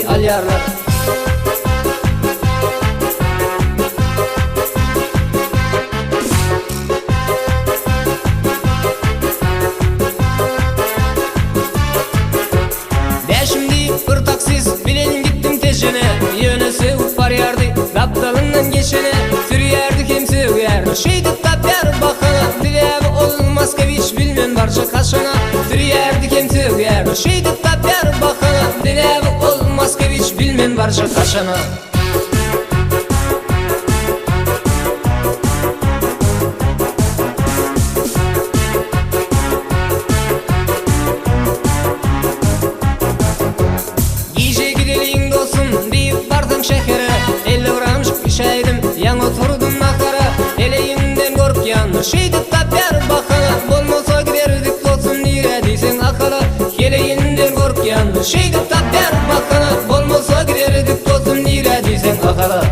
alýarlar. Bäşim diýip bir taksist bilen gitdim Tejene Ýöne sögüp barýardy gapdalyndan geçene Sürýärdi hem sögýärdi şeýdip tapýar bahana Sebäbi ol moskowiç bilmem barjak haçana Sürýärdi hem sögýärdi şeýdip tapýar bahana Sebäbi ol moskowiç bilmem barjak haçana. Gije gideliň dostum diýip bardym şähere 50 gramjyk içäýdim ýaňy oturdym nahara Heleýimden gorkýandyr şeýdip tapýar bahana Bolmasa giderdik dostum nirä diýseň Ahala Heleýimden gorkýandyr şeýdip tapýar bahana Bolmasa giderdik dostum nirä diýseň Ahala.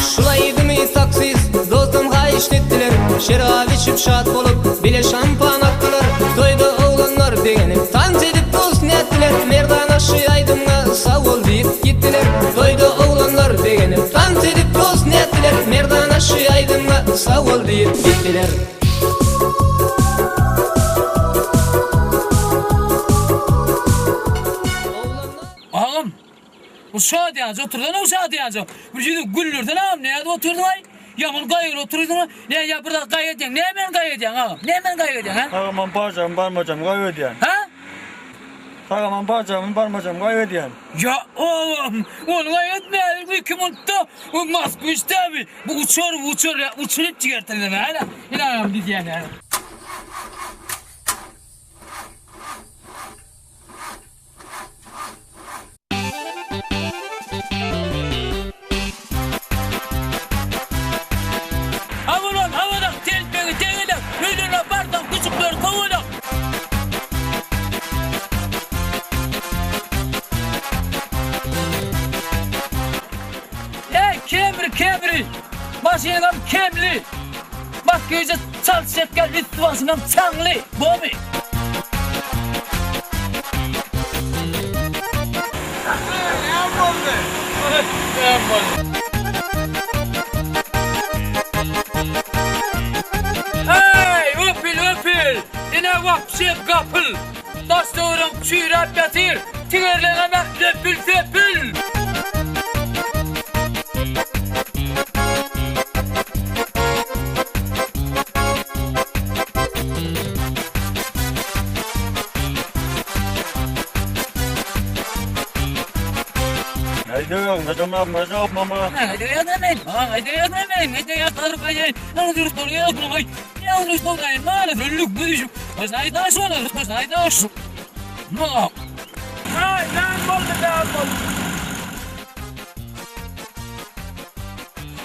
Şul aýdymy taksist dostum haýyşt etdiler Şerap içip şat bolup bile şampan akdylar Toýda oglanlar begenip tans edip dost nätdiler Merdana şu aýdymga sag bol diýip gitdiler Toýda oglanlar begenip tans edip dost nätdiler Merdana şu aýdymga sag bol diýip gitdiler. Agam, bu şadyýanja otursana bu şadyýanja. Bir ýüzüňi güldürsene agam, nädip otyrdyň-aý? Ýaman gaýgyly otyrdyň-a. Nä ýa bir zat gaýgy edýäň? Näme meni gaýgy edýäň agam? Näme meni gaýgy edýäň, hä? Sagaman barjagym barmajagym gaýgy edýän. Hä? Sagaman barjagym barmajagym gaýgy edýän. Ýa agam, ony gaýgy etme, bu iki minutda bu Moskwiç däbi, bu uçar, bu uçar, ýa uçuryp jigertirler, hä? Ine agam diýýän ýa. Awalan awadak telpegi tegelek öýlerine barsaň güjükleri kowalak. Eý kemri kemri maşynyňam kemli Moskwiçi çalt çekýän üsti başyňam çaňly bomy. Eý öpül öpül ine wapşe gapyl daş töwerek çüýräp ýatyr tigerleňeme löpül söpül.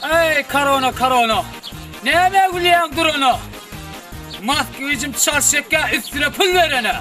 Eý korona korona Näme gülýäň durana Moskwiçim çalşekkä üstüne pul berene.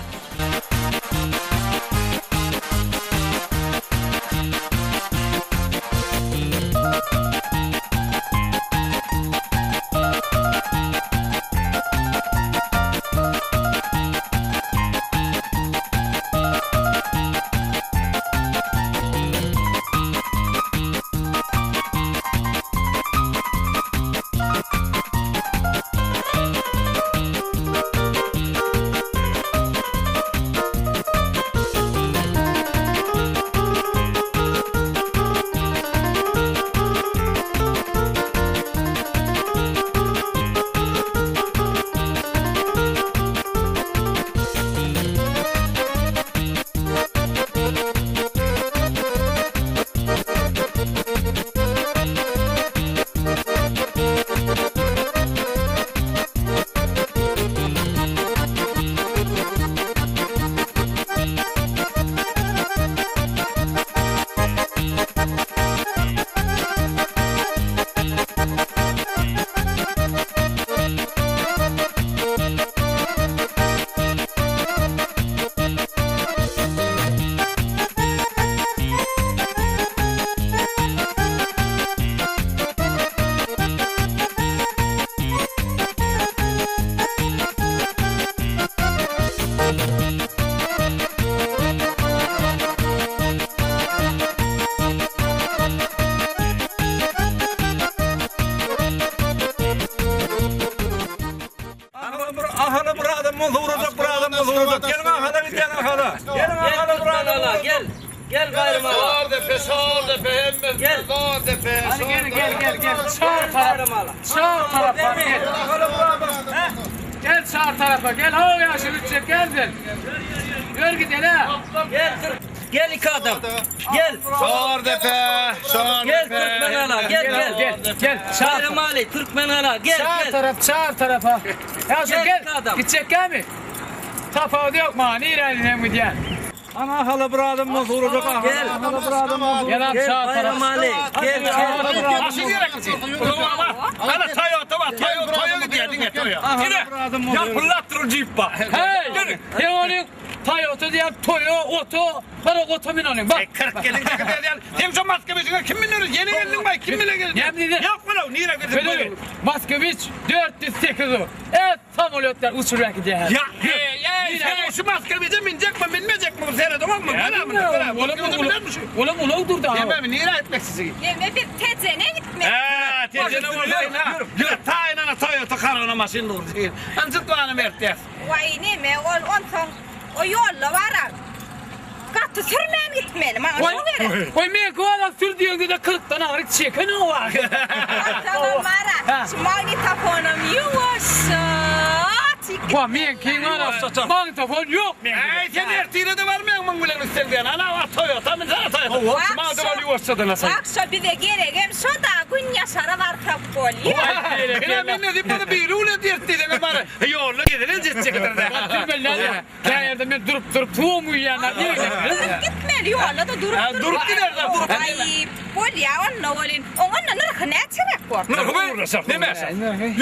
Gel Baýram aga. Şor depe, şor depe, hemmesi Gel. Şor depe, Hadi şor gel gel depe. gel gel. Çar tarap. Çar tarafa gel. Gel çar tarafa gel. Ha yaşlı üçe gel gel. Gör gidelim ha. Gel Türk. Gel iki adam. Gel. Şor depe, şor Gel depe. Türkmen ala. Gel gel. Gel gel. Çar Bayram Ali Türkmen ala. Gel Çar gel. taraf çar tarafa. Ya şu Gel gel. adam. Gidecek gel mi? Tapawudy yok ma. Nirenin gidýän? Ana haly bir adamdan soracak. Aha, Gel. Haly bir adamdan Gel abi Gel çar Bayram taraf. Ali. Gel gel. Maşyn gerek bize. Ana Toyota var, Toyota, Toyota gidýär, diňe Toyota. Haly bir adam Ya pullatdyr jip bar. Hey! Sen onu Toyota diýip Toyo, Oto, bara oto min onu. Bak. 40 gelin gidýär. Sen şu Moskwiçiňe kim münür? Ýene geldiň bay, kim bile geldi? Näme diýdi? Ýok bulaw, nire gidip Böyle Moskviç 408 o. Evet, samolyotlar uçurak gidýär. Ya, hey, hey, sen şu Moskwiçe minjekmi, minmejekmi? Seredemem mi? Olam ulag durdy. Demem, nire etmek sizi? Neme bir Tejene gitmek. He, tejene bolsaýyn ha. Ýör, taýynana Toyota Corona maşyn dur. Anjyk bana mertýär. Waý neme ol onsoň o ýolda baran. Gaty sürmän gitmeli maňa Oý, şo gerek. oý men gola sür diýende de 40-dan agyr çeken o var. Onsoňam bara şu magnitofonam ýuwaşja çekip Wa men kiň ara? Magnitofon ýok men. Ey, sen ertire de barmaýaň muň bilen üstelden. Ana wa Toyota minsene Toyota. Madem ol ýuwaşjadan asay. Bak şo bize geregem şo da gün ýaşara barsak bolýar. Ine men ne diýip bana biri uly diýip diýdim bana. Ýolda gezilen jetjekdir de. Türkmenler ýerde men durup durup suwum uýýanlar. Durup gitmeli ýolda da durup Ha, durup gider de, durup. Aý, bolýa onda bolyn. Oňa nyrhy näçeräk bor? Nyrhy Neme?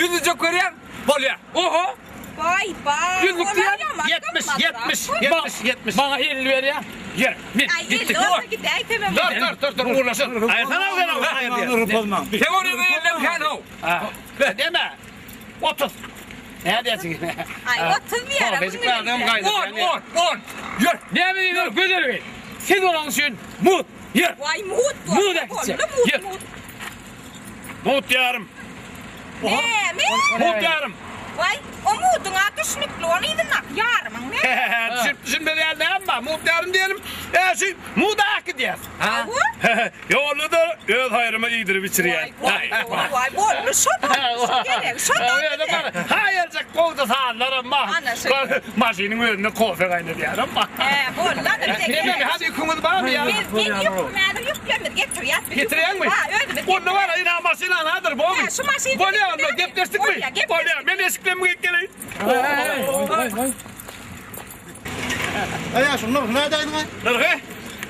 Ýüzücek görýän? Bolýar. Oho. Baý baý. Ýüzlük diýen 70 70 70 70. Bana 50 berýär. Ýer. Men Aý, gitdik. 50 bolsa gidäýsemem. Dur dur dur dur uğurlaşın. Ay sen al sen al. Nyrhy bozmaň. Sen oraya elden kan o. Deme. 30. Ne diýersiň? Aý, 30 diýer. 10 10 10. Ýör. Näme diýdiň? Gözel bey. Siz olan üçin mut. Ýer. Waý, mut bol. Mut äkitjek. Mut, Ýer. mut. Mut ýarym. Näme? Mut ýarym. Waý, o muduň a düşnükli, ony yzyndaky ýarymyň ne? Düşüp düşünmeli ýa näme? Mut ýarym diýelim. E şu muda äkidýär. Hawa. Ýolda da öz haýryma iýdirip içirýär. Waý, waý, boldy, şo boldy, şo gerek, şo da bize. Haýyrjak gowda sazlar amma. Ana şo. Maşynyň özünde kofe gaýnadýar amma. He, boldy, ana bize Neme, gerek. hadi ýüküňiz barmy ýa? Biz men ýüküm, ýüklerimizi getirýäs. biz Getirýäňmi? Ha, özümiz. Onda bar, ina maşyn anadyr, bomy? He, şu maşyn. Bolýar, onda gepleşdikmi? Bolýar, gepleşdik. Bolýar, men eşiklerimi geýip geleýin. Aý, şu nyrhy nädäýdiň aý? Nyrhy?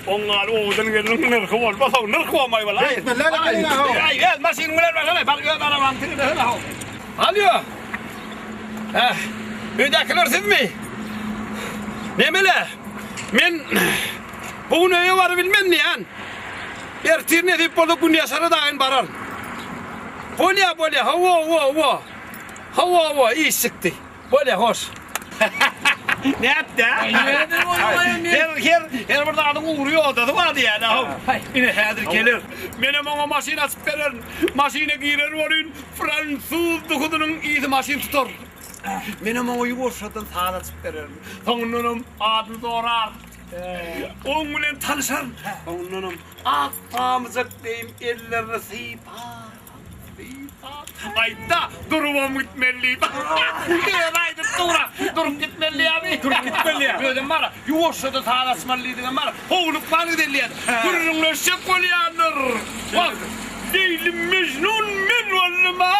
Oňňaly owadan gelniň nyrhy bolmaz, o nyrh bolmaý bol. Aý, Beýtme, läle gelin ha. Aý, öz maşynyň bilen barsana, bar öz arabaňy tigirlesene ha. Alýo. Heh, öýdäkiler sizmi? Nemele? Men bu gün öýe baryp bilmen diýen. Ertir nesip bolsa gün ýaşara dagyn bararyn. Bolýa, bolýa, hawa, hawa, hawa. Hawa, hawa, iş çykdy. Bolýa, hoş. Nätdi? Her her her bir zadyň ugry ýodasy bar diýýär. Ine häzir geler. Menem oňa maşyn açyp bererin. Maşyna girer welin fransuz duhuzynyň yzy maşyn tutar. Menem oňa ýuwaşjadan saz açyp bererin. Soňundanam adyny sorar. Oň bilen tanyşaryn. Soňundanam ak pamyjak deýin ellerini sypap, sypap. Aýtda, durubam gitmeli diýip. Özi aýdyp dur-a. Durup gitmeli diýýärmi? Durup gitmeli diýýär. Özem bar-a, ýuwaşja-da saz açmaly diýdigem bar. Howlukman gideli diýýär. Gürrüňleşjek bolýandyr. Wah, Leýli Mejnun men boldum-a,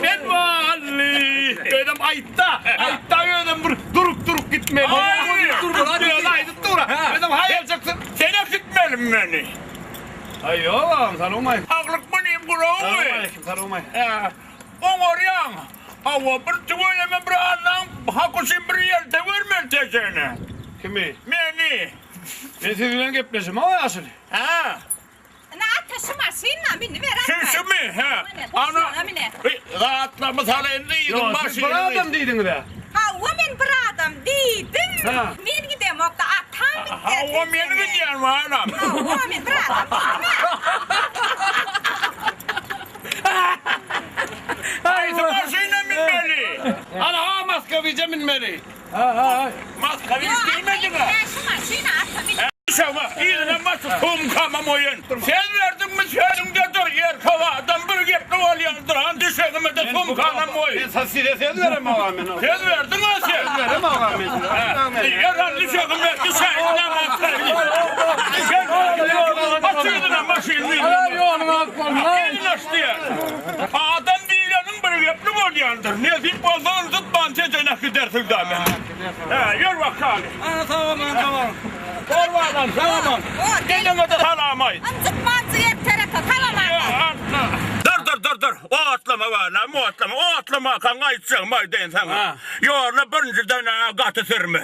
men boldy. Özem aýtda, aýtda özem bir durup-durup gitmeli. Özi aýdyp dur-a. Özem haýaljaksyň. Sen äkitmelimi meni? Aý, ýok agam, salowmaýkim. Saglyk munym guragmy? Salowmaleýkim, salowmaýkim. Hä, oňarýaň. Hawa, bir tüweleme bir Allaň haky üçin bir ýerde görmeli Tejeni. Kimi? Meni. Men siz bilen gepleşemok ýaşuly. Hä? Ine ata şu maşynla münüber Şu ata. şumy? Hä. Ana. Ana. Zatlarymy salaýyn diýdim Ýok, siz bir maşynyny. adam diýdiňiz-ä. Hawa men bir adam diýdim. Ha. Men gidemok-da atam gidýär. Hawa men gidýän anam. Hawa men bir adam diýdim. Haýsy maşyna münmeli? Ana ha Moskowije münmeli. Moskowич diýmediň-ä. Şu maşyna ata min. Şoňa yzyna. Sumkamam oýun. Söz berdiňmi sözüňde dur, erkek adam bir gepli bolýandyr, han düşegime-de sumkamam goý. Men size söz berem agam men. Söz berdiň-a sen. Söz berem agam men. Ýer han düşegime düşäýdin Maşynyna maşynyny. Ýoluň ak bolsun. Elin açdy. Adam diýleniň bir gepli bolýandyr. Nesip bolsa ynjytman Tejene gidersiň da men. Hä, ýör bakaly. Ana sag boluň, sag boluň. Bor balam, sag bol. Eneňe-de salam aýt. Ynjytmanjy ertereke, salam aýt. Dur, dur, dur, dur. O atlama balam, o atlama. O atlamakaň aýtjagymy aýdaýyn saňa. Ýolda birinjiden-ä gaty sürme.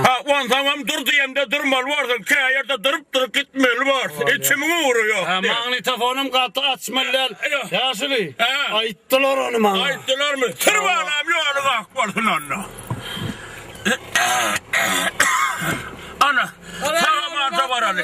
Ha, onsoňam dur diýemde durmaly borsuň. Kä ýerde durup-durup gitmeli borsuň. Içimiň ugry ýok. Ha, magnitofonam gaty açmaly däl. Ýaşuly, aýtdylar ony maňa. Aýtdylarmy? Sür balam, ýoluň ak bolsun onda. Ana, sag-aman baraly.